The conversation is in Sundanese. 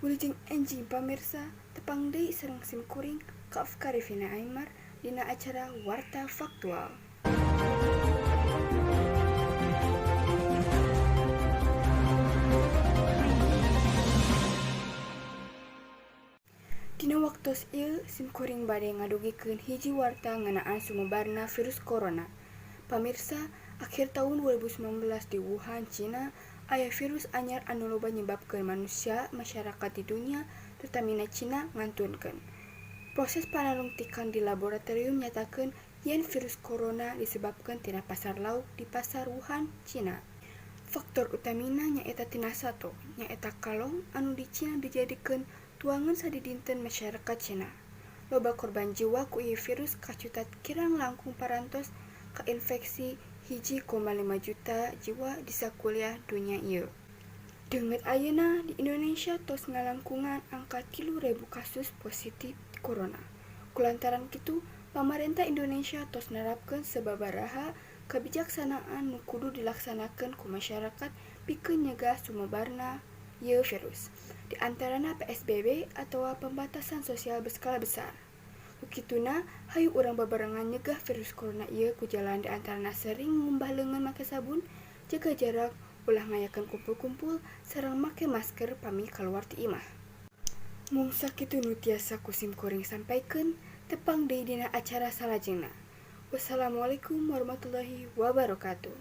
Wilujeng enjing pamirsa, tepang deui sareng sim kuring Kafka Revina Aymar dina acara Warta Faktual. Dina waktos ieu sim kuring bade ngadugikeun hiji warta ngeunaan sumebarna virus corona. Pamirsa, akhir taun 2019 di Wuhan, Cina, aya virus anyar anu loba nyebabkeun manusia masyarakat di dunya, terutamina Cina, ngantunkeun. Proses panalungtikan di laboratorium nyatakeun yen virus corona disebabkeun tina pasar lauk di pasar Wuhan, Cina. Faktor utamina nyaeta tina sato, nyaeta kalong anu di Cina dijadikeun tuangan sadidinten masyarakat Cina. Loba korban jiwa ku ieu virus kacutat kirang langkung parantos kainfeksi 1,5 juta jiwa di sakuliah dunya ieu. Deungeut ayeuna di Indonesia tos ngalangkungan angka 3.000 kasus positif corona. Kulantaran kitu, pamarentah Indonesia tos nerapkeun sababaraha kebijaksanaan nu kudu dilaksanakeun ku masyarakat pikeun nyegah sumebarna ieu virus. Di antarana PSBB atawa pembatasan sosial berskala besar. Ku kituna, hayu urang babarengan nyegah virus corona ieu ku jalan di antarana sering ngumbah leungeun make sabun, jaga jarak, ulah ngayakeun kumpul-kumpul, sareng make masker pami kaluar ti imah. Mung sakitu nu tiasa ku sim kuring sampaikeun, tepang deui dina acara salajengna. Wassalamualaikum warahmatullahi wabarakatuh.